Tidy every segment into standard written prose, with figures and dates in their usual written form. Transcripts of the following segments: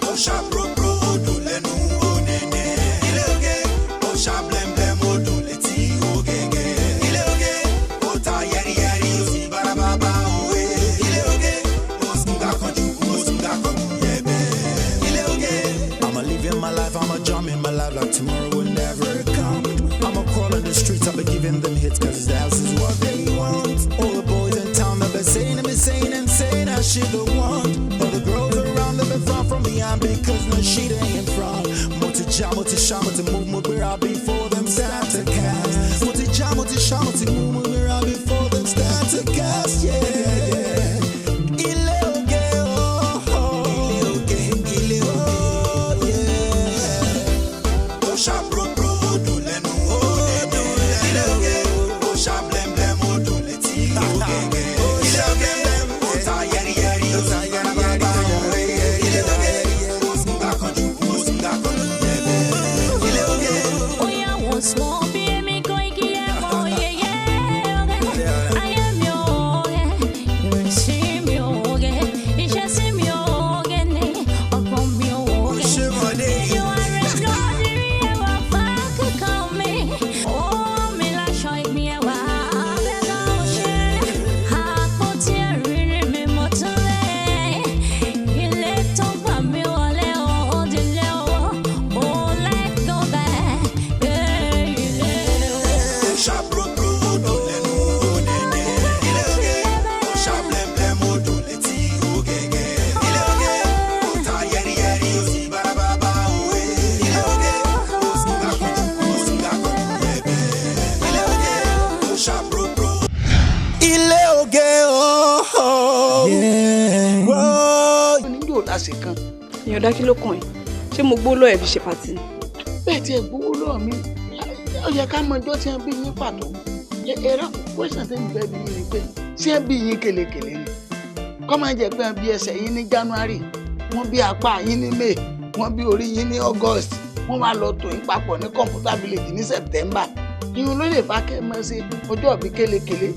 Ó ṣá pro ó dùn lẹ́nu ó nẹ́nẹ́. Ilé oge ó ṣá blẹ́mblẹ́m ó dùn létí ó gẹ́gẹ́. Ilé oge ó ta yẹ́rìyẹ́rì ó sì bárabàbà òwe. Ilé oge ó sùn kanjú ó sùn kanjú yẹ̀bẹ̀. Ilé oge. I'ma living my life, I'ma jump in my life like tomorrow will never come. I'ma crawl in the streets, I'll be giving them hits 'cause that's is what they want. All the boys in town, they've been saying and been saying and saying that she the one. All the girls around, they've been front from behind because no she ain't in front. Mo ti já, mo ti ṣá, mo ti move, mo gbéra before them start to cast. Mo ti já, mo ti ṣá, mo ti move, mo gbéra before them start to cast, yeah. Ilé oge, oh, oh. Ilé oge, ilé oge, yeah. Ó ṣá pro ó dùn lẹ́nu ó nẹ́nẹ́. Ilé oge ó ṣá blẹ́mblẹ́m ó dùn létí ó gẹ́gẹ́. Ilé oge ó ta yẹ́rìyẹ́rì ó ta yẹ́rìyẹ́rì òwe. Ilé oge ó sùn kanjú ó sùn kanjú yẹ̀bẹ̀. Ilé oge. Oya wọ́n sùn bí èmi kò igi ẹ̀mọ́ yẹyẹ ọ̀gẹ̀. Ayé mi ò ọ̀gẹ̀, ìrìnsí mi ò ọ̀gẹ̀, ìṣesí mi ò ọ̀gẹ̀ ní ọkàn mi ò ọ̀gẹ̀. Ìwà rẹ̀ lórí ẹwà fákàkàn mi. Ó mi láṣọ ìgbín ẹwà abẹ́lá ọ̀ṣẹ́. Àpótí ẹ̀rín mi mo tún lé. Ilé tó gbà mí wọlé òdìlé owó. Ó lẹ́kọ̀ọ́ bẹ́ẹ̀ ilé Ó ṣá pro ó dùn lẹ́nu ó nẹ́nẹ́. Ilé oge ó ṣá blẹ́mblẹ́m ó dùn létí ó gẹ́gẹ́. Ilé oge ó ta yẹ́rìyẹ́rì ó sì bárabàbà òwe. Ilé oge ó sùn kanjú ó sùn kanjú yẹ̀bẹ̀. Ilé oge ó ṣá pro. Ilé oge ooo. Níjó lásì kan. Ìyọ̀dá, kí ló kàn ẹ́? Ṣé mo gbó lọ́ọ̀ ẹ̀ fi ṣe party ni? Bẹ́ẹ̀ tí ẹ gbowó lọ́wọ́ mi, ó yẹ ká mọ ọjọ́ tí wọ́n bí yín pàtó. Ẹ rà, question tí ń bẹ bí yín ni pé, ṣé ẹ bí yín kélekèlé ni? Kọ́ máa jẹ́ pé wọ́n bí ẹsẹ̀ yín ní January, wọ́n bí apá yín ní May, wọ́n bí orí yín ní August, wọ́n wá lọ tò yín papọ̀ ní computer village ní September. Ìyún ló lè fa kẹ́ ẹ máa ṣe ọjọ́ ìbí kélekèlé.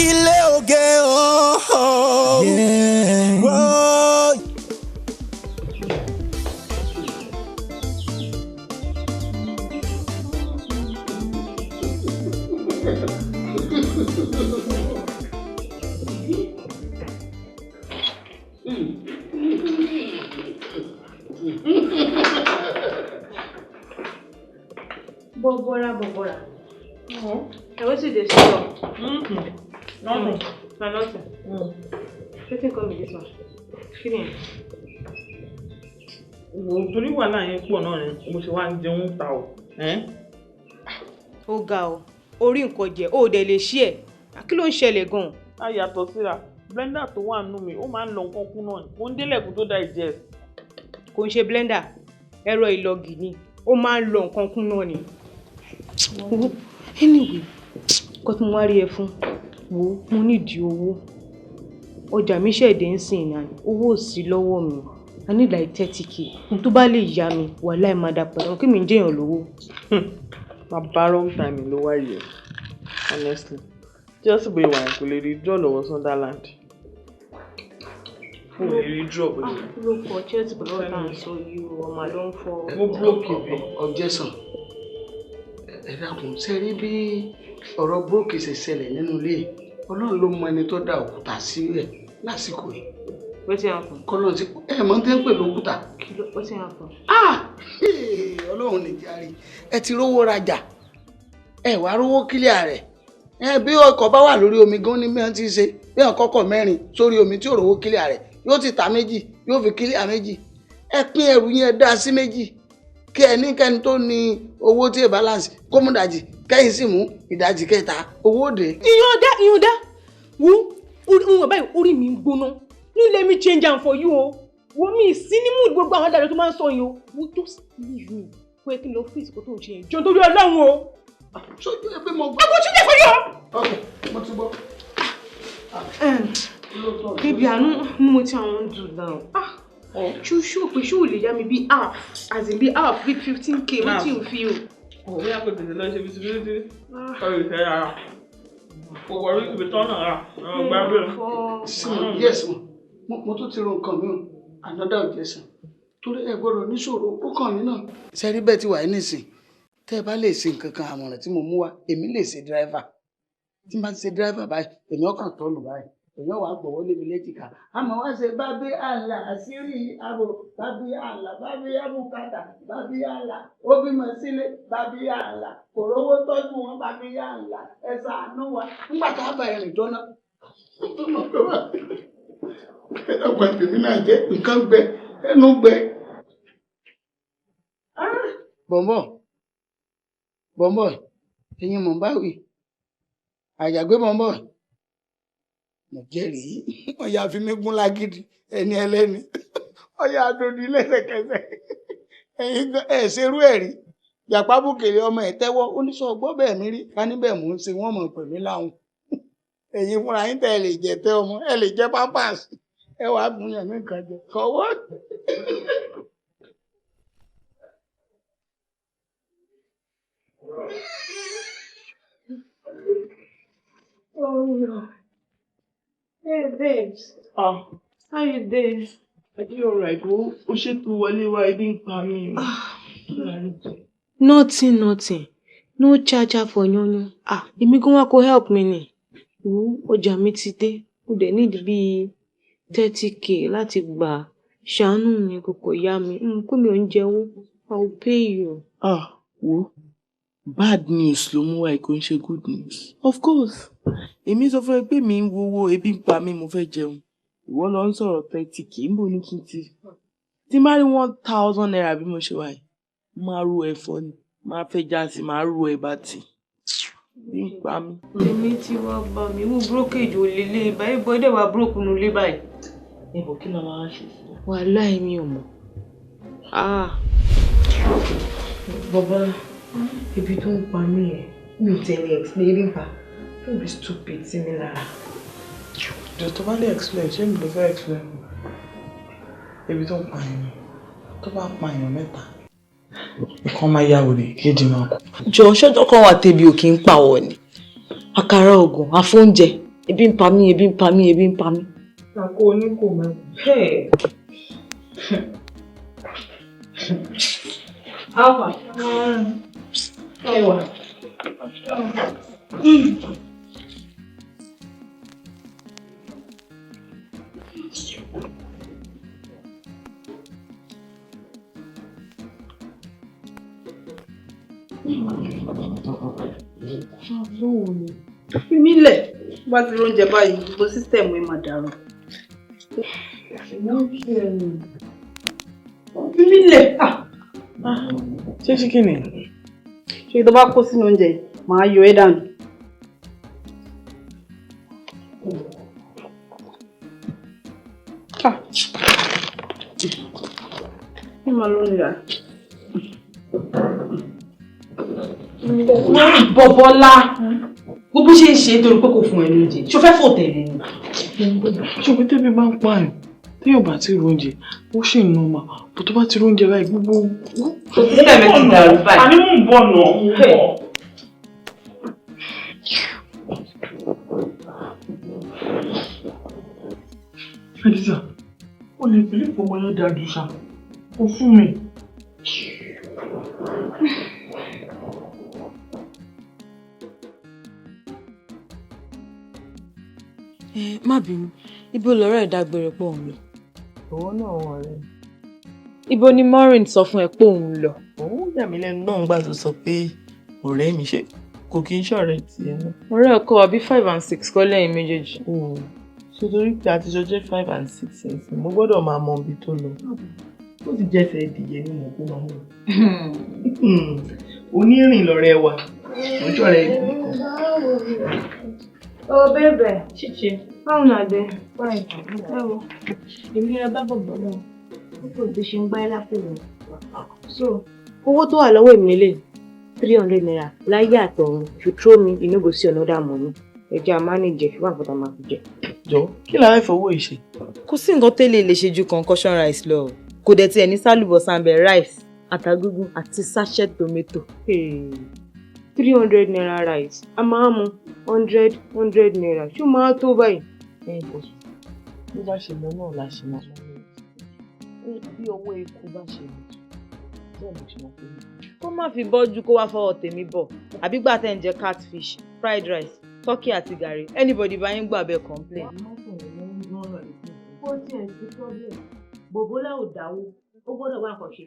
Ilé oge ooo. Bọ́bọ́rà bọ́bọ́rà. Ẹ wetin you dey see o? Nothing. Na nothing. Wetin come be this one? Kí ni? Wo, torí wàhálà yẹn pọ̀ náà ni mo ṣe wá ń jẹun ta o. Ó ga ọ, orí nǹkan jẹ, ó dẹ̀ lè ṣí ẹ̀. Kí ló ń ṣẹlẹ̀ gan-an? A yàtọ̀ síra, blender tó wà nínú mi, ó máa ń lọ nǹkan kún náà ni, kò ń délẹ̀ kó tó digest. Kò ń ṣe blender, ẹ̀rọ ìlọgì ni, ó máa ń lọ nǹkan kún náà ni. Wo, anyway, nǹkan tí mo wá rí ẹ fún, wo, mo nídìí owó. Ọjà mi ṣẹ̀dẹ̀ ń sìn ní, owó ò sí lọ́wọ́ mi. I need like 30K. Tó bá lè yá mi, wàhálà ẹ̀ máa dà pẹ̀lú kí mi ń jẹ́yàn lówó. Bàbá, wrong time ló wáyé, honestly. Chelsea bóyá wà, kò lè rí draw lọ́wọ́ Sunderland. Kò lè rí draw bóyá. Ló kọ Chelsea pẹ̀lú ọ̀tá à ń sọ yìí o, ọmọ ló ń fọ. Mo broke ibi. Objection! Ẹ dákun, ṣe rí bí ọ̀rọ̀ broke ṣe ṣẹlẹ̀ nínú ilé yìí? Ọlọ́run ló mọ ẹni tó da òkúta sílẹ̀ lásìkò yìí. Wetin happen? Kọ́lọ́n sí ẹ mọ̀ tẹ́ ń pè lókúta. Kí ló, wetin happen? Ah! Hey, Ọlọ́run ní járe. Ẹ ti rówó rajà, ẹ wá rówó clear rẹ̀. Ẹ bí ọkọ̀ bá wà lórí omi gan ní mìíràn ti ṣe bí ọkọ̀ mẹ́rin sórí omi tí ò rówó clear rẹ̀, yóò ti ta méjì, yóò fi clear méjì. Ẹ pín ẹrù yẹn dá sí méjì, kí ẹ ní kẹ́ni tó ní owó tí ì balance kó mú ìdajì, kẹ́yìn sì mú ìdajì kẹta, owó dé. Ìyọ̀dá, ìyọ̀dá, wo ń báyìí, orí mi ń gbóná. No let me change am for you o. Wo, mi sí ní mood gbogbo àwọn àdàlọ́ tó máa ń sọ yìí o. Wo, just leave me. Kó yẹ kí n lọ fíìsì kó tó ń ṣe yẹn. Jọ, nítorí Ọlọ́run o. Sójú ẹ pé mo gbọ́. I go change for you. Ok, mo ti gbọ́. Baby, I no know wetin I wan do now. Ah, ṣú pé ṣú ò lè yá mi bí half, as in bí half, bí 15K, wetin you feel? Ò bóyá kò tètè lọ ṣe visibility. Kọ́ ìfẹ́ rárá. Kò wọrí ibi tán náà rà. Ọgbà bẹ́ẹ̀. Sí yes mo mo tún ti ro nǹkan mi o, another objection, torí ẹ gbọ́dọ̀ níṣòro ó kàn yín náà. Sẹ́rí bẹ́ẹ̀ ti wà ní nísìn, tẹ́ ẹ bá lè ṣe nǹkan kan, àmọ̀ràn tí mo mú wá, èmi lè ṣe dírẹ́fà. Tí n bá ti ṣe dírẹ́fà báyìí, èmi ọkàn tọ́lù báyìí, èmi wàá gbọ̀wọ́ lé mi léjìká, àmọ́ wá ṣe bábí àlà àṣírí àbò, bábí àlà, bábí àbùkátà, bábí àlà ó bímọ sílé, bábí àlà kò rówó tọ́jú wọn, bábí àlà ẹ ṣàánú wa. Nígbà tá a bá ẹrìn dọ́nà ẹ̀dọ́gba tèmi náà jẹ́ nǹkan gbẹ ẹnu gbẹ. Bọ̀m̀bọ̀ bọ̀m̀bọ̀, ẹ̀yin mò ń bá wí, àjàgbé bọ̀m̀bọ̀, mo jẹ́rìí, wọ́n yà fi mí gún lágídí ẹni ẹlẹ́ni, wọ́n yà dòdì lẹ́sẹ̀kẹsẹ̀. Ẹ̀yin gan ẹ̀ ṣerú ẹ̀ rí. Jàpá bùkèrè ọmọ ẹ̀ tẹ́wọ́ ó ní sọ gbọ́ bẹ́ẹ̀ mi rí ká níbẹ̀ mò ń ṣe wọ́n mọ̀ pẹ̀lú láwọn. Ẹ̀yin fúnra yín tẹ́ ẹ lè jẹ tẹ́ ọmọ ẹ lè jẹ pampers, ẹ wàá mú yàn ní nǹkan jẹ kọ́wọ́. Oh no. Hey babes. Ah, How you dey? I dey alright. Wo ó ṣètò wọlé wá, ebi ń pa mí o. Kí la rí jẹ? Nothing, nothing. No charger for yanyan. Ah, èmi gan wá kó help mi ni. Wo, ọjà mi ti dé. Mo dẹ̀ need bíi 30K láti gbà. Ṣàánú mi, kò kò yá mi. Kó mi ò ń jẹ owó. I will pay you. Ah, wo bad news ló mú wá, kò ń ṣe good news. Of course, èmi sọ fún ẹ pé mi ń wowó, ebi ń pa mí, mo fẹ́ jẹun. Ìwọ lọ ń sọ̀rọ̀ 30K, ń bò ní kí n ti. Tí n bá rí ₦1,000 bí mo ṣe wà yìí, máa ro ẹ̀fọ́ ni, máa fẹ́ já sí, máa ro ẹ̀bà tì. Ebi ń pa mí. Èmi ti wá bá mi. Irú brokerage ò lè lé báyìí. Bọ́ dẹ̀ wá broke nù lé báyìí. Ẹ̀bọ̀ kí la máa ṣe sí? Wàláì mi ò mọ̀. Ah. Bàbá, ebi tó ń pa mí ẹ̀, mi ò tẹ̀lé explain, ebi ń pa. Don't be stupid sí mi lára. Jọ tó bá lè explain, ṣé mi ló fẹ́ explain? Ebi tó ń pa èèyàn, tó bá pa èèyàn mẹ́ta, ìkan máa ya wèrè, kejì máa kú. Jọ ṣọ́jọ́ kan wà tẹ̀bi ò kí ń pa wọ̀ ni. Àkàrà ògùn, àfóúnjẹ, ebi ń pa mí, ebi ń pa mí, ebi ń pa mí. Àkó oníkò máa. Hey. Alpha. Ẹwà. Fi mí lẹ̀, bá ti róúnjẹ báyìí, gbogbo sísítẹ̀mù ẹ̀ máa dàrú. Fi mí lẹ̀, ah. Ṣé chicken ni? Ṣé tó bá kó sínú oúnjẹ yìí, màá yọ ẹ́ dànù. Ah. Ní màá ló ń rà. Bọ̀bọ́lá, gbogbo ṣe ń ṣe é torí pé kò fún ẹ lóúnjẹ. Ṣo fẹ́ fò tẹ̀lé ni? Ṣùgbọ́n tẹ́bi máa ń pààyàn, téèyàn bá ti róúnjẹ, ó ṣì ń nọ́mà, bó tó bá ti róúnjẹ báyìí gbogbo. Sísítẹ̀mù ti dàrú báyìí. Àní mò ń bọ̀ nà, mò ń bọ̀. Fẹ́lísà, ó lè fi lè fọmọ yẹn dájú ṣá, ó fún mi. Ẹ má bínú, ibo lọ̀rẹ́ ẹ̀ dágbére pé òun lọ? Òun náà ọ̀rẹ́. Ibo ni Maureen sọ fún ẹ pé òun lọ? Òun yà mí lẹ́nu náà gbà tó sọ pé ọ̀rẹ́ mi ṣe kò kí ń ṣọ̀rẹ́ tiẹ̀ náà. Ọ̀rẹ́ ọkọ àbí 5 and 6 kọ́ lẹ́yìn méjèèjì. So torí pé a ti jọ jẹ́ 5 and 6 nsìn, mo gbọ́dọ̀ máa mọ ibi tó lọ. Ó sì jẹ́sẹ̀ ìdíje ní mò ń kó máa ń lọ. Onírìn lọ̀rẹ́ wa, ojú ọ̀rẹ́ ìdíje kan. Oh baby. Chichi. Báwo ni àdé? Fine. Ẹ wo, èmi ẹ bá bọ̀bọ̀ náà. Ó kò bí ṣe ń gbá ẹ lápò rẹ̀. So, Owó tó wà lọ́wọ́ èmi lélẹ̀ ₦300 láyé àtọ̀run. If you throw me, you no go see another money. Ẹ jẹ́ a manage ẹ̀, wá nǹkan tá a máa fi jẹ. Jọ, kí la fẹ́ fowó yìí ṣe? Kò sí nǹkan tẹ́lẹ̀ lè ṣe ju concoction rice lọ. Kò dẹ̀ tiẹ̀ ní sálùbọ̀sà ń bẹ rice, àtàgúgún àti sachet tomato. 300 naira rice, a máa mu 100 naira, ṣó máa tó báyìí? Ẹ bọ̀, bó bá ṣe lọ náà la ṣe máa lọ. Bí ọwọ́ eku bá ṣe lọ, bẹ́ẹ̀ ló ṣe máa fi mí. Kó má fi bọ́jú kó wá fọwọ́ tèmi bọ̀, àbí gbà tẹ̀ ń jẹ catfish, fried rice, turkey àti gàrí, anybody bá yín gbà bẹ́ẹ̀ complain. Kó tiẹ̀ sí problem, bòbólá ò dáwó, ó gbọ́dọ̀ wá nǹkan ṣe.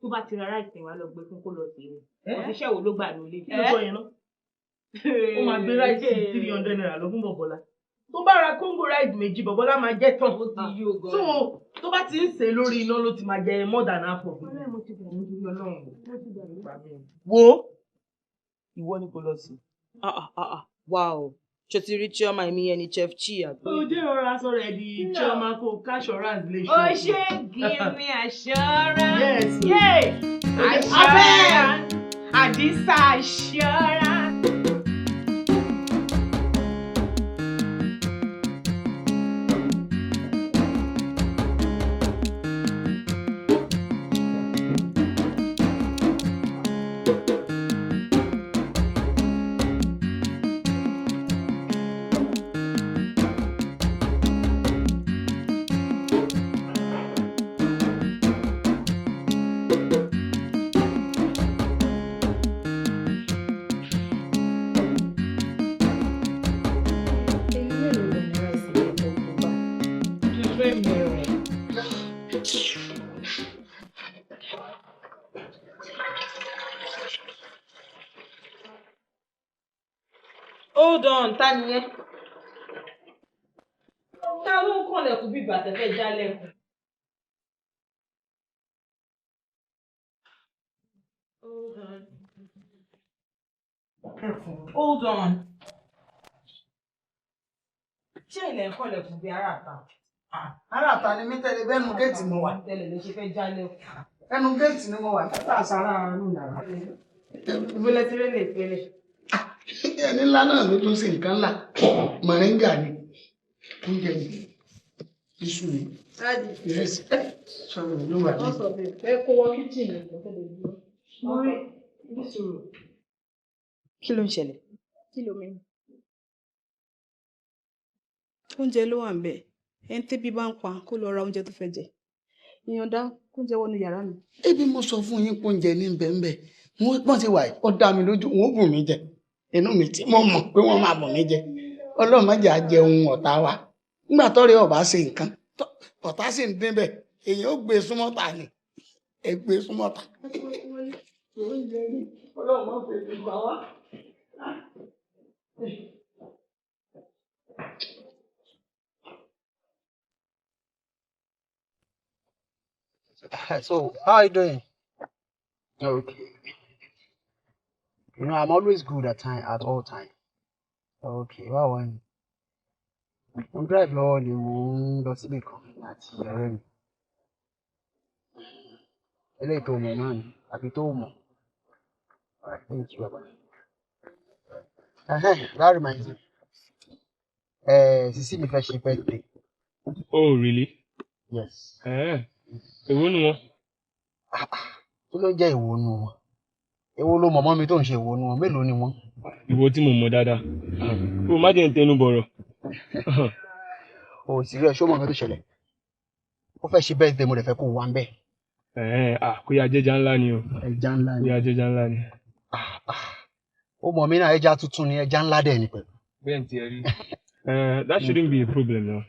Tó bá ti ra ráìsì wá lọ gbé fún kó lọ sí i. Òṣìṣẹ́ wo ló gbà nílé? Kí ló sọ yẹn náà? Ó máa gbé ráìsì 300 naira lọ fún Bọ̀bọ́lá. Tó bá ra kóńgò ráìsì méjì, Bọ̀bọ́lá máa jẹ́ tán. Ó ti yó gan. So tó bá ti ń sè lórí iná ló ti máa jẹ more than half of it. Wo ìwọ ni kò lọ sí. Wow, ṣo ti rí Chioma èmi yẹn ni Chef Chi àbí? Ó jẹ́ ìrora sọ̀rọ̀ ẹ̀ di Chioma kó cash or rice lè ṣe. Ó ṣe give me assurance. Yes. Yeah. Assurance. Àdìsá assurance. Hold on, ta nìyẹn? Ta ló ń kànlẹ̀kùn bí bàtẹ́ fẹ́ jálẹ̀kùn? Hold on. Hold on. Ṣé ilẹ̀ ń kànlẹ̀kùn bí ará àta? Ará àta ni mí tẹ́lẹ̀ bẹ́ẹ̀ nu géètì mo wà. Tẹ́lẹ̀ ló ṣe fẹ́ jálẹ̀kùn. Ẹnu géètì ni mo wà tẹ́tà sára inú yàrá. Ìbílẹ̀ tí lè pélé. Ẹni ńlá náà ló tún ṣe nǹkan ńlá. Mọ̀ríngà ni. Oúnjẹ ni. Iṣu ni. Ìrẹsì. Sọ̀rọ̀ ló wà ní. Ẹ kó wọ kíchìnì ní sùúrù. Kí ló ń ṣẹlẹ̀? Kí ló mean? Oúnjẹ ló wà ńbẹ̀. Ẹni tẹ́bí bá ń pa kó lọ ra oúnjẹ tó fẹ́ jẹ. Ìyọ̀ǹda kóúnjẹ wọnú yàrá mi. Ebi mo sọ fún yín pé oúnjẹ ní bẹ́ẹ̀nbẹ́ẹ̀. Wọ́n ti wà yìí, ó dá mi lójú, wọ́n ó bù mí jẹ. Inú mi tí mo mọ̀ pé wọ́n máa bù mí jẹ. Ọlọ́run má jẹ́ á jẹun ọ̀tá wa. Nígbà tọ́rẹ́ ọ̀bá ṣe nǹkan, ọ̀tá sì ń dín bẹ̀. Èèyàn ó gbé súnmọ́ ta ni. Ẹ gbé súnmọ́ ta. Oúnjẹ ni Ọlọ́run má fi fi gbà wá. So, how are you doing? Okay. You know, I'm always good at time, at all time. Okay, báwo ni? Mo ń drive lọ́wọ́ ni mo ń lọ síbì kan àti ọ̀rẹ́ mi. Eléyìí tó mọ̀ náà ni, àbí tó mọ̀. Alright, thank you, bye-bye. That reminds me. Sisi mi fẹ́ ṣe birthday. Oh, really? Yes. Èwo nu wọn? Kí ló ń jẹ́ èwo nu wọn? Èwo ló mọ̀ mọ́ mi tó ń ṣe èwo nu wọn? Mélòó ni wọ́n? Ìwọ tí mo mọ̀ dáadáa. O má jẹ́ ń tẹnu bọ̀rọ̀. O sì rí ẹ, ṣó mọ̀ nǹkan tó ṣẹlẹ̀? Ó fẹ́ ṣe birthday, mo dẹ̀ fẹ́ kó wà ń bẹ̀. Kó yá jẹja ńlá ni o. Ẹja ńlá ni. Kó yá jẹja ńlá ni. Ó mọ̀ mí náà, ẹja tuntun ni, ẹja ńlá dẹ̀ ni pẹ̀lú. Bẹ́ẹ̀ ni tiẹ̀ rí. That shouldn't be a problem now.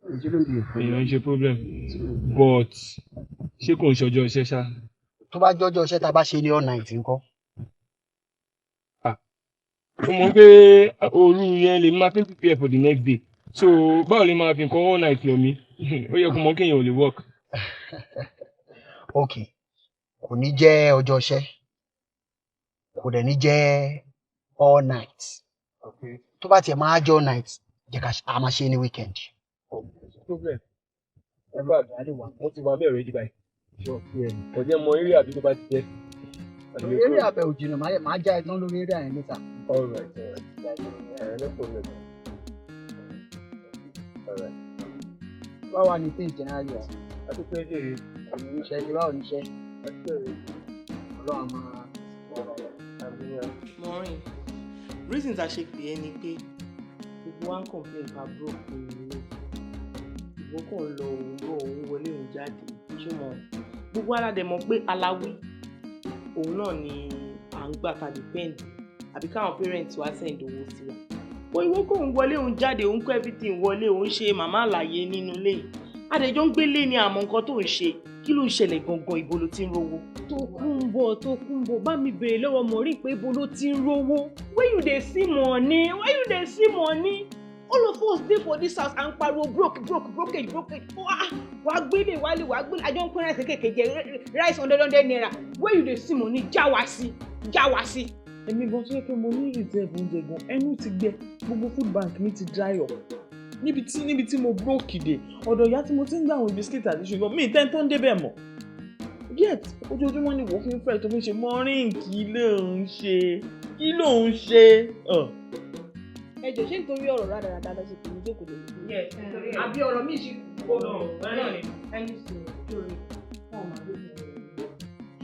It shouldn't be a problem. Èèyàn ń ṣe problem. But ṣé kò ń ṣọjọ́ iṣẹ́ ṣá? Tó bá jọjọ́ iṣẹ́ tá a bá ṣe ní all night ńkọ́? Mo mọ̀ pé òru yẹn lè máa fi prepare for the next day. So báwo lè máa fi nǹkan all night lọ mí? Ó yẹ kó mọ̀ kéèyàn ò lè work. Okay, kò ní jẹ́ ọjọ́ iṣẹ́, kò dẹ̀ ní jẹ́ all night. Okay. Tó bá tiẹ̀ máa jẹ́ all night, jẹ́ ká a máa ṣe ní weekend. Problem. In fact, mo ti wà bẹ́ẹ̀ ready báyìí. Sure. Kò jẹ́ mọ eré àbí tó bá ti jẹ́. Eré àbẹ̀ òjìnà máa já ẹ tán lórí eré àyẹn níta. All right, all right. No problem. All right. Báwa ni things generally are? Àtúntò ẹ jèrè. Ìṣe ṣe báwo ni iṣẹ́? Ọlọ́run máa Maureen, Reason tá a ṣe pè é ni pé gbogbo wa ń complain pa broke ní ilé. Ìwọ kàn lọ òun bọ̀, òun wọlé, òun jáde. Ṣùgbọ́n gbogbo wa dẹ̀ mọ̀ pé aláwí òun náà ni à ń gbà ta depend àbí káwọn parents wa send owó sí wa. Bó ìwọ kò ń wọlé, òun jáde, òun kó everything wọlé, òun ṣe màmá àlàyé nínú ilé yìí. Adẹjọ́ ń gbélé ni àmọ́ nǹkan tó ń ṣe, kí ló ń ṣẹlẹ̀ gangan, ibo ló ti ń rówó? Tókunbọ̀, Tókunbọ̀, bá mi béèrè lọ́wọ́ Maureen pé ibo ló ti ń rówó. Where you dey see money? Where you dey see money? All of us dey for this house à ń pariwo broke, broke, brokage, brokage. Wàá gbélé wálé, wàá gbélé, àjọ ń pín rice kékèké jẹ, rice 100 100 naira. Where you dey see money? Já wa sí, já wa sí. Èmi gan tó yẹ pé mo ní reserve oúnjẹ gan, ẹnu ti gbẹ, gbogbo food bank mi ti dry up níbi tí mo broke dé. Ọ̀dọ̀ ìyá tí mo ti ń gbà àwọn biscuit àti ṣùgbọ́n mi ìtẹ́ tó ń débẹ̀ mọ̀ yet ojoojúmọ́ ni wò fi ń fẹ́ tó fi ń ṣe. Maureen, kí ló ń ṣe? Kí ló ń ṣe? Ẹ jọ̀ọ́, ṣé nítorí ọ̀rọ̀ rádaràda lọ ṣe pè mí jókòó lè? Àbí ọ̀rọ̀ mi ṣì kú ẹni sọ̀rọ̀ sórí wọn máa ló bẹ̀rẹ̀.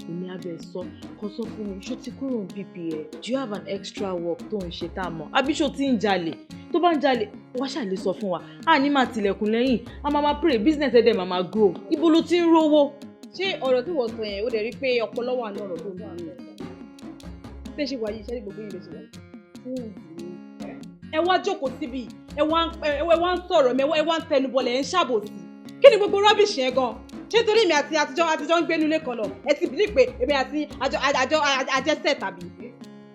Èmi abẹ sọ kan, sọ fún mi, ṣó ti kúrò ní PPA? Do you have an extra work tó ń ṣe tá a mọ̀, àbí ṣó ti ń jalè? Tó bá ń jalè, wá ṣàlè sọ fún wa, a ní máa tilẹ̀kùn lẹ́yìn, a máa máa pray, business ẹ̀ dẹ̀ máa máa grow. Ibo ló ti ń rówó? Ṣé ọ̀rọ̀ tí wọ́n sọ yẹn, ó dẹ̀ rí pé ọpọlọ wà ní ọ̀rọ̀ tó ń bá mi bẹ́ẹ̀ ṣe wà yìí? Iṣẹ́ ní gbogbo yìí lè ṣe wà yìí fúùzù ni. Ẹ wá jókòó síbi, ẹ wá ń sọ̀rọ̀ mi, ẹ wá ń tẹnubọlẹ̀, ẹ ń ṣàbòsí. Kí ni gbogbo rubbish yẹn gan? Ṣé torí èmi àti àtijọ́ ń gbénu ilé kan lọ, ẹ ti believe pé èmi àti àjọ àjẹsẹ̀ tàbí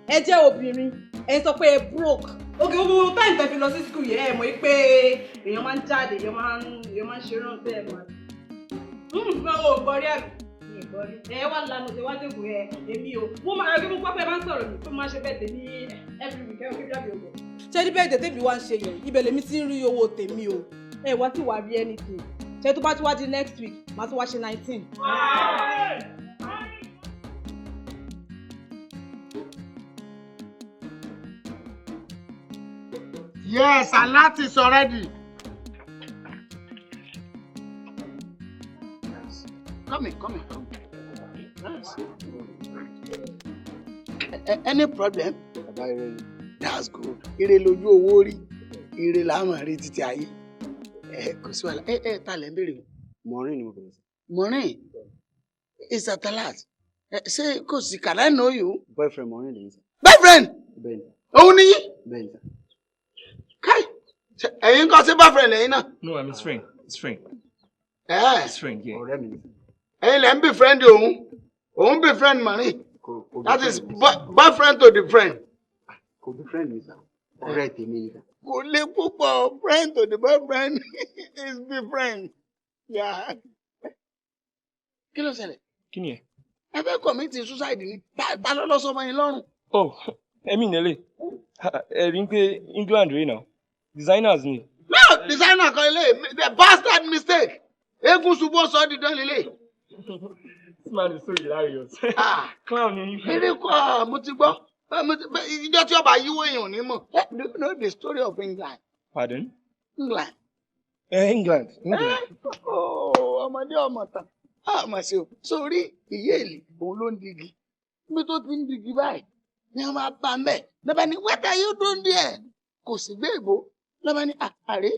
ẹ jẹ́ obìnrin, ẹ sọ pé ẹ broke? Ok, gbogbo time tẹ́ fi lọ sí school yẹn, ẹ mọ̀ pé èèyàn máa ń jáde, èèyàn máa ń ṣe rántẹ́ ẹ̀ mọ̀ ò gbọ́ rí, àbí ẹ wá lanu ṣe wá jókòó ẹ? Èmi o, mo máa rí, mo pápá ẹ máa ń sọ̀rọ̀ mi tó máa ṣe bẹ́ẹ̀ tèmi every week, ẹ ò kí bí àbí ògbọ́. Ṣé ní bẹ́ẹ̀ tèmi wá ń ṣe yẹn, ibẹ̀ lèmi ti ń rí owó tèmi o. Ẹ wá tí wàá rí anything ṣé tó bá ti wá di next week, màá tún wá ṣe 19. Yes, alert is already. Yes. Come in, come in, come in. Yes. Any problem? Bàbá, ire ni. That's good. Ire lójú owó rí. Ire là á máa rí títí ayé. Ẹ kò sí wàhálà. Ẹ ta lẹ́ ń béèrè o? Maureen ni mo bẹ̀rẹ̀ sí. Maureen, is that alert? Ẹ ṣé kò sí? Can I know you? Boyfriend Maureen lèmi sir. Boyfriend? Bẹ́ẹ̀ni. Òun ni yín? Bẹ́ẹ̀ni sir. Káì! Ẹ̀yin kọ́ sí boyfriend lẹ́yìn náà? No, I'm his friend. His friend. Ẹ His friend, yeah. Ọ̀rẹ́ mi ni. Ẹ̀yin lẹ́ ń be friend òun. Òun be friend Maureen. Kò That is boyfriend to the friend. Kò be friend mi sir. Ọ̀rẹ́ tèmi ni sir. Kò lè púpọ̀, friend to the boyfriend is be friend. Yeah. Kí ló ṣẹlẹ̀? Kí ni ẹ? Ẹ fẹ́ commit suicide ni? Ta ló lọ sọmọ yín lọ́rùn? Oh, ẹ̀mí nílé. Ẹ rí i pé England rèé náà. Designers ni. No, designer kan ilé, the bastard mistake. Eégún ṣubú sọ dídán lélẹ̀. This man is so hilarious. Clown ni. Eré kọ́, mo ti gbọ́. Ìjọ tí ọba yíwọ́ èèyàn ò ní mọ̀. Do you know the story of England? Pardon? England. England. England. Oh, ọmọdé ọmọ tán. Àmọ̀ ṣe o. Sórí ìyéèlì, òun ló ń digi. Níbi tó ti ń digi báyìí ni wọ́n máa bá mẹ́. Lọ́ba ní, "What are you doing there?" Kò sì gbé ìbò. Lọ́ba ní, "Àrè,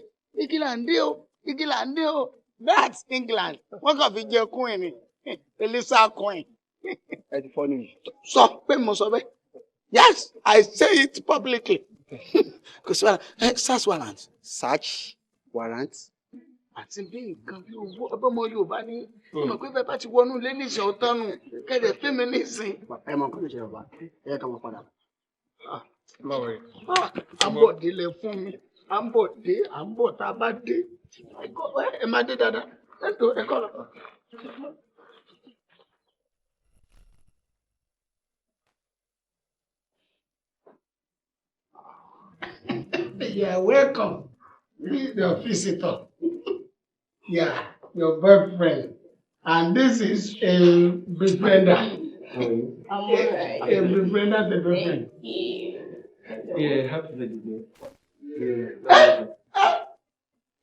igi là ń dé o, igi là ń dé o." That's England. Wọ́n kàn fi jẹ queen ni. Elisa queen. Ẹ ti fọ́ nìyí. Sọ pé mo sọ bẹ́ẹ̀. Yes, I say it publicly. Kò sí wàhálà. Search warrant. Search warrant. Àti bí nǹkan bí owó ọbọ̀mọ Yorùbá ní mọ̀ pé bẹ́ẹ̀ bá ti wọnú ilé nísìn ọ̀tán nù kẹ́dẹ̀ fẹ́mi nísìn. Ẹ mọ nǹkan tó ṣe, bàbá. Ẹ yẹ ká máa padà. Má worry. À ń bọ̀ délé fún mi. À ń bọ̀ dé, à ń bọ̀ tá a bá dé. Ẹ máa dé dáadáa. Ẹ tó ẹ kọ́ lọ. You are welcome. Meet your visitor. Yeah, your boyfriend. And this is a befriender. I'm alright. A befriender to boyfriend. Yeah, happy birthday.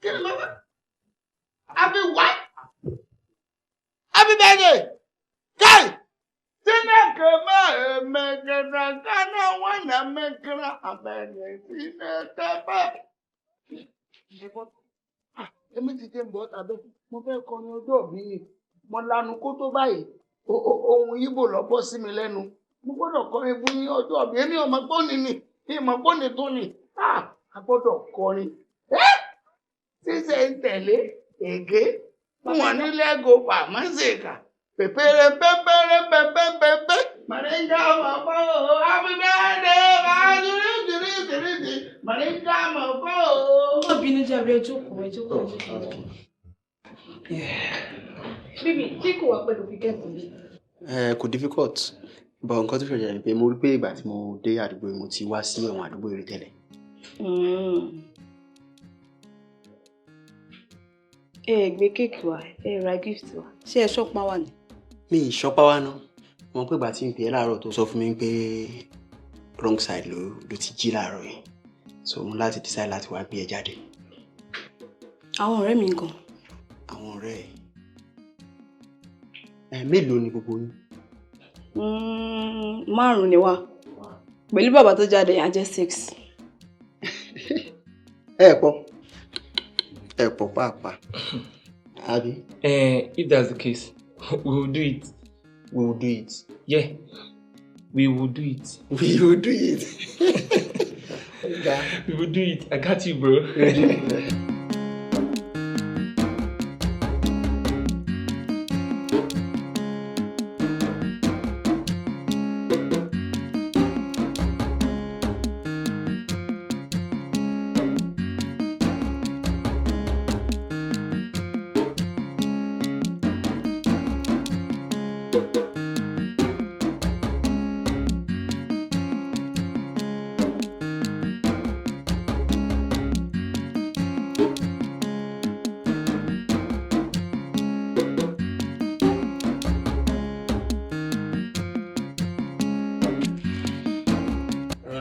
Kí ni mo fẹ́? Happy what? Happy birthday! Kai! Chineke ma emekere kana nwana mekere. Tẹ́pẹ́. Èmi ti dé bọ́ tàbí mo fẹ́ kọrin ọjọ́ mi ni mo lanu kó tó báyìí, ohun Ìgbò lọ bọ́ sí mi lẹ́nu. Mo gbọ́dọ̀ kọrin fún yín ọjọ́ mi. Èmi ò mọ̀ pé òní ni, ìmọ̀ pé òní tó ni. A gbọ́dọ̀ kọrin. Ṣíṣe ń tẹ̀lé ègé fún wọn ní lẹ́gọ̀ọ́ pàmò-ṣèkà. Pèpèrè pépéré pépépépé. Màríńgá mọ̀ fọ́ o, happy birthday, máa jìrì jìrì jìrì jì. Màríńgá mọ̀ fọ́ o. Má bínú jàre, ẹ jókòó, ẹ jókòó, ẹ jókòó. Bíbí, ṣé kò wá pẹ̀lú fíkẹ́ẹ̀tì mi? Ẹ kò difficult, but nǹkan tó ṣẹlẹ̀ ni pé mo rí pé ìgbà tí mo dé àdúgbò yìí, mo ti wá sí àwọn àdúgbò yìí rí tẹ́lẹ̀. Ẹ ẹ gbé kéèkì wá, ẹ ra gift wá. Ṣé ẹ ṣọ́pá wà ní? Mi ì ṣọ́pá wá ná. Mo mọ̀ pé ìgbà tí n pè é láàárọ̀ tó sọ fún mi pé wrong side ló ti jí láàárọ̀ yìí. So mo láti decide láti wá gbé ẹ jáde. Àwọn ọ̀rẹ́ mi gan. Àwọn ọ̀rẹ́ ẹ̀. Ẹ mélòó ni gbogbo yín? Márùn-ún ni wá. Pẹ̀lú bàbá tó jáde, a jẹ́ 6. Ẹ pọ̀. Ẹ pọ̀ pàápàá. Àbí? If that's the case, we will do it. We will do it. Yeah, we will do it. We will do it. We will do it. I got you, bro. We will do it.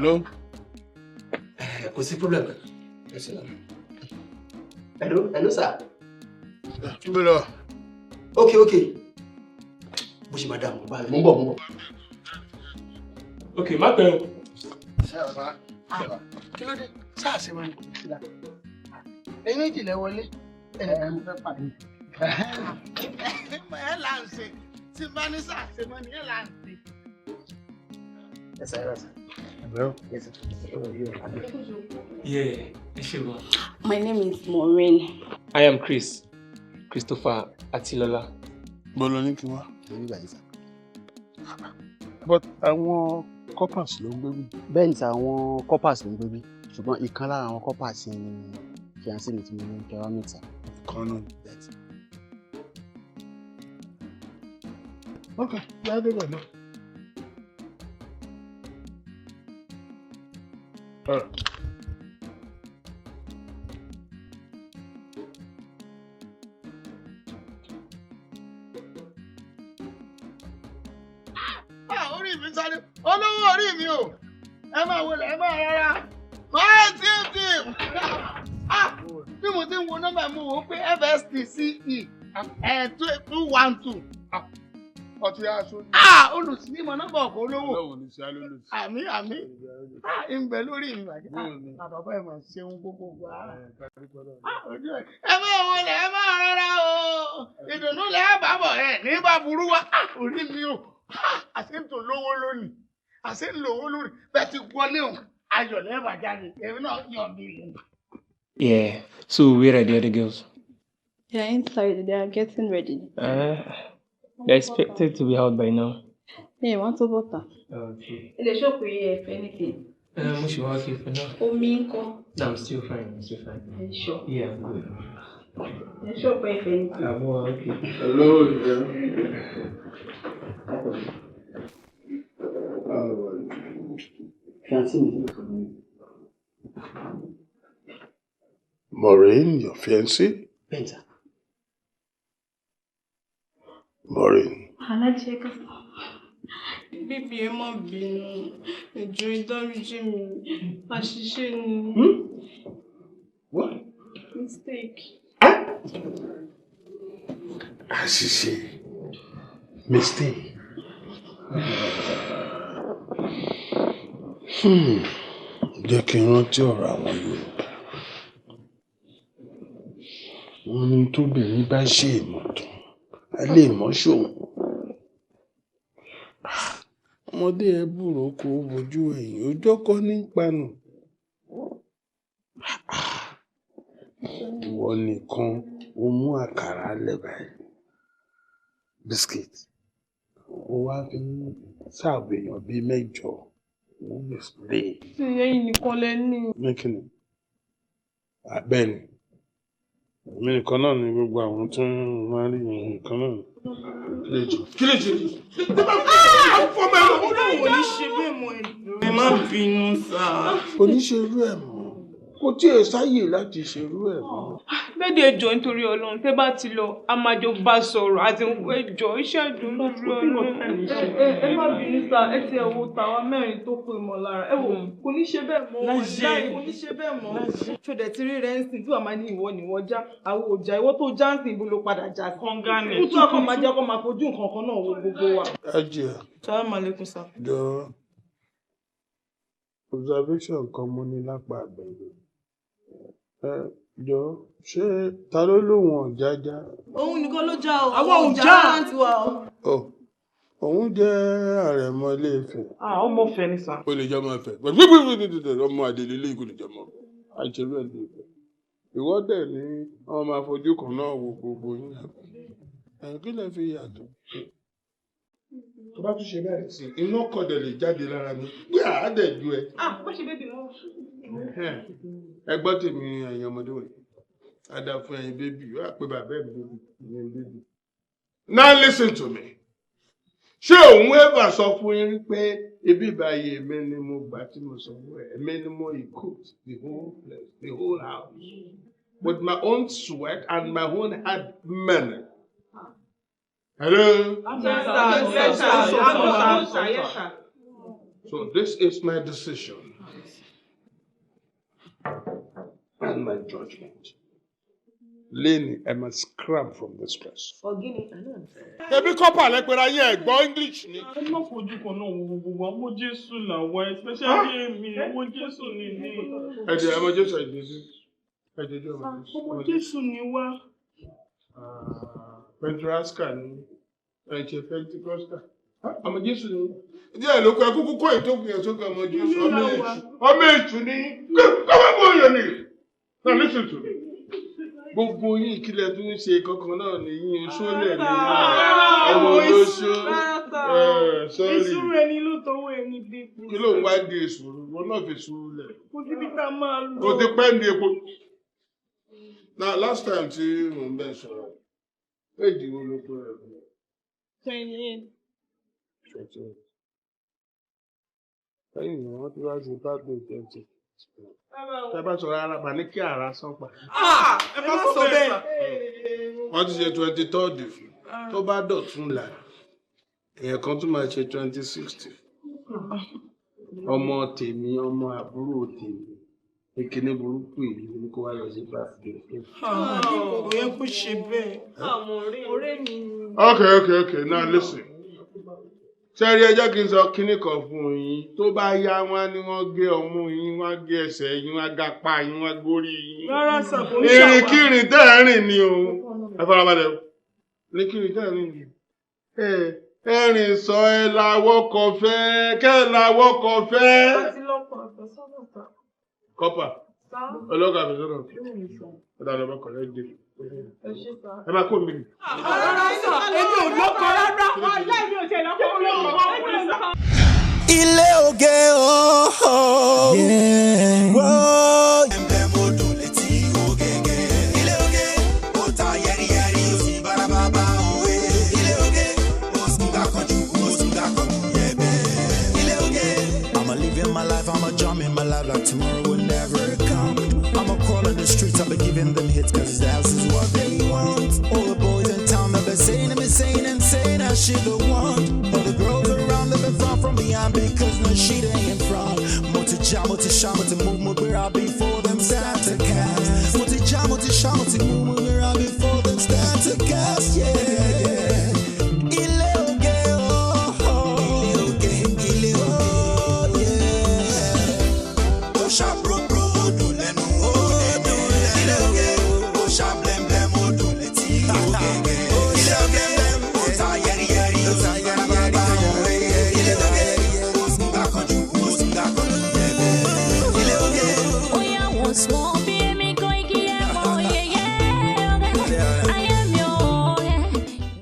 Hello? Kò sí problem. Hello, hello sir. Túbí lọ. Okay, okay. Bó ṣe máa dá mo bá mi. Mo ń bọ̀, mo ń bọ̀. Okay, má pẹ́ o. Ṣé àbá? Kí ló dé? Sáà ṣe máa ń kú síra. Ẹyin méjì lẹ wọlé. Ẹ mo fẹ́ pàdé. Ẹ là ń ṣe. Tí bá ní sáà ṣe mọ́ ni ẹ là ń ṣe. Ẹ sir, ẹ sir. Hello? Yes, sir. Yeah, ẹ ṣé gan. My name is Maureen. I am Chris, Christopher Atilola. Bọ́lá ní kí n wá. Ẹ̀yin bíbá yìí sir. But àwọn corpers ló ń gbé bí. Bẹ́ẹ̀ ni sir, àwọn corpers ló ń gbé bí. Ṣùgbọ́n ìkan lára àwọn corpers yẹn ni fiancé mi tí mo ní kẹwàá mẹ́ta. Kan náà. Bẹ́ẹ̀ sir. Ok, yá débẹ̀ náà. All right. Orí mi sáré, olówó orí mi o, ẹ máa wọlé, ẹ máa rárá, máa tí tí bí mo ti ń wo nọ́mbà mi wò ó pé FSTCE 212. Ọtí aṣọ. Olùsínímọ̀ nọ́mbà ọkọ̀ olówó. Ọlọ́run ní sí alólùsí. Àmì àmì, ń bẹ lórí mi bàjẹ́. Bàbá ẹ̀ máa ṣeun gbogbo wa. Ẹ máa wọlé, ẹ máa rọra o, ìdùnnú lẹ́ẹ̀ bá bọ̀ ẹ̀ ní bá burú wa, orí mi o. Àṣé ń tò lówó lónìí, àṣé ń lówó lónìí, bẹ́ẹ̀ ti wọlé o, ayọ̀ lẹ́ẹ̀bà jáde, èmi náà yọ̀ mí lù. Yeah, so where are the other girls? They are inside, they are getting ready. They're expected to be out by now. Yeah, want to butter. Okay. Ilé ṣọ́ọ̀pù yìí ẹ fẹ́ anything. Mo ṣì wá okay for now. Omi ńkọ́. No, I'm still fine, I'm still fine. Ẹ ṣọ́. Yeah, I'm good. Ẹ ṣọ́ọ̀pù ẹ fẹ́ anything. I'm okay. Hello, yeah. Fiancé mi. Maureen, your fiancé? Bẹ́ẹ̀ ni sir. Maureen. Alájí ẹ ká. Bíbí ẹ má bínú, ẹ jọ̀ọ́ ẹ dáríjì mi, àṣìṣe ni. What? Mistake. Àṣìṣe. Mistake. Jẹ́ kí n rántí ọ̀rọ̀ àwọn Yorùbá. Wọ́n ní tóbìnrin bá ṣe ìmọ̀tàn, a lè mọ́ ṣòun. Ọmọdé ẹ búrò kó bojú ẹ̀yìn, ojú kọ́ ní panu. Ìwọ nìkan o mú àkàrà lẹ̀ báyìí, biscuit. Ó wá fi ń sáàbù èèyàn bíi 8 wọ́n display. Ẹ̀yin nìkan lẹ ní. Ní kíni? Bẹ́ẹ̀ ni. Èmi nìkan náà ni gbogbo àwọn tó ń máa rí ìyẹn nìkan náà ni. Kí lè ṣe? Fọmọ ẹ lọ́wọ́ náà wò ní ṣe bẹ́ẹ̀ mọ́ ẹ. Ẹ má bínú sá. Kò ní ṣe irú ẹ̀ mọ́. Kò tiẹ̀ sáyè láti ṣe irú ẹ̀ mọ́. Bẹ́ẹ̀ni ẹjọ́ nítorí Ọlọ́run tẹ́ bá ti lọ, a máa jọ bá sọ̀rọ̀ àti ẹjọ́ iṣẹ́ ìdùnnú nítorí Ọlọ́run. Ẹ má bínú sá, ẹ ti ẹ̀ wo tàwa mẹ́rin tó pè mọ́ lára. Ẹ wò kò ní ṣe bẹ́ẹ̀ mọ́, láì kò ní ṣe bẹ́ẹ̀ mọ́. Ṣòdẹ̀ ti rí rẹ̀ ń sìn tí wàá máa ní ìwọ nìwọ já, àwọn òjà ìwọ tó já ń sìn ibo ló padà já sí. Kànga ni. Kútù ọkọ̀ máa jẹ́ kó máa fojú nǹkan kan náà wo gbogbo wa. Ajia. Salaam alaikum sá. Jọ observation kan mo ní lápá àbẹ̀rẹ̀. Ẹ jọ ṣé ta ló lóun ọ̀jájá? Òun nìkan ló já o. Àwọn ò já. Àǹtí wa o. Ọ òun jẹ́ àrẹ̀mọ ilé Ifẹ̀. Ọmọ Ifẹ̀ ni sá. Ó lè jẹ́ ọmọ Ifẹ̀. Gbẹ̀gbẹ̀gbẹ̀gbẹ̀ ọmọ àdèlè ilé ìkó lè jẹ́ ọmọ Ifẹ̀. Àìṣerú ẹ̀ lè Ifẹ̀. Ìwọ dẹ̀ ní wọ́n máa fojú kan náà wo gbogbo yín. Ẹ̀ kí lẹ fi yàtọ̀? Tó bá tún ṣe bẹ́ẹ̀ sí, iná kọ̀dẹ̀ lè jáde lára mi. Gbé àádẹ́ ju ẹ. Bó ṣe bébì mọ́. Ẹ gbọ́ tèmi ẹ̀yin ọmọdé wọ̀nyí. Ada fún ẹ̀yin bébì, wá pé bàbá ẹ̀ bébì, ẹ̀yin bébì. Now listen to me. Ṣé òun ever sọ fún yín pé ibi ìbáyé èmi ni mo gbà tí mo sọ fún ẹ, èmi ni mo equipped the whole place, the whole house with my own sweat and my own hard money. Hello? Yes, sir. Yes, sir. Yes, sir. So this is my decision and my judgment. Leni, I must scrap from this place. Ọ̀gíní, I don't understand. Ebi kọ́pà lẹ́pẹ̀rẹ̀ ayé ẹ̀gbọ́n English ni. Ẹ má fojú kan náà wo gbogbo wa, ọmọ Jésù làwa, especially èmi, ọmọ Jésù ni mí. Ẹ jẹ́ ọmọ Jésù ẹ jẹ́ sí. Ẹ jẹ́ ọmọ Jésù. Ọmọ Jésù ni wá. Pentecosta ni ẹ ṣe Pentecosta. Ọmọ Jésù ni. Díẹ̀ ló kọ ẹ kúkú kọ́ ètò ìyẹn sókè ọmọ Jésù. Ọmọ èṣù ni. Kọ́mọ́ bó yẹ ni. Now listen to me. Gbogbo yín ìkìlẹ̀ tó ń ṣe kankan náà ni yín sólẹ̀ ní ọmọ olóṣó. Sọ́rí. Ìṣúra ẹni ló tọwọ́ ẹni dé. Kí ló ń wá di èṣù? Wọn náà fi sùúrù lẹ̀. Kò síbi tá a máa lọ. Kò ti pẹ́ ní epo. Now last time tí mò ń bẹ̀ sọ̀rọ̀, éèjì wo ló pé rẹ̀ fún mi? 28. 28. Lẹ́yìn ìyẹn wọ́n ti wá sí birthday 20. Tẹ́ bá sọ̀rọ̀ ara bà ní kí ara sán pa. Ẹ má sọ bẹ́ẹ̀. Wọ́n ti ṣe 23rd fún. Tó bá dọ̀tún là, èèyàn kan tún máa ṣe 26th. Ọmọ tèmi, ọmọ àbúrò tèmi, ìkíní burúkú yìí ni kó wá lọ sí birthday. Kò yẹ kó ṣe bẹ́ẹ̀. Ọ̀rẹ́ mi ni. Okay, now listen. Ṣé rí ẹ jẹ́ kí n sọ kinní kan fún yín tó bá yá wọn ni wọ́n gé ọmú yín, wọ́n gé ẹsẹ̀ yín, wọ́n gapá yín, wọ́n górí yín. Rárá sà, kò ń ṣàwà. Ìrìnkìrìn tẹ́ ẹ̀ rìn ni o. Ẹ farabalẹ̀ o. Ìrìnkìrìn tẹ́ ẹ̀ rìn ni. Ẹ rìn sọ ẹ làwọ̀ kọ fẹ́, kẹ́ ẹ làwọ̀ kọ fẹ́. Àti lọ́kọ̀ àfẹ́sọ́nà sá. Kọ́pà, ọlọ́kọ̀ àfẹ́sọ́nà. Ẹ dàgbà ọkọ̀ rẹ̀ dé. Ẹ ṣé sá. Ẹ máa kó mi. Rárá sà, èmi ò lọ́kọ rárá. Ọ̀la mi ò tiẹ̀ lọ́kọ olóko. Ilé oge ooo. Ẹ̀mbẹ̀ mo dùn létí ogege. Ilé oge ó ta yẹ́rìyẹ́rì ó sì bárabàbà òwe. Ilé oge ó sì gbà kan jù ó sì gbà kan jù yẹ̀bẹ̀. Ilé oge. I'ma living my life, I'ma jump in my life like tomorrow will never come. I'ma crawl in the streets, I'll be giving them hits cause that's is what they want. All the boys in town, they've been saying and saying and saying that she the one. All the girls around, they've been far from behind because no she they in front. Multi jam, multi sham, multi move, move, where I before them start to cast. Multi jam, multi sham, multi move, move, where I before them start to cast. Yeah, yeah. Ile oge, oh, oh. Ile oge, ile oge, yeah. Ó ṣá Wọ́n bí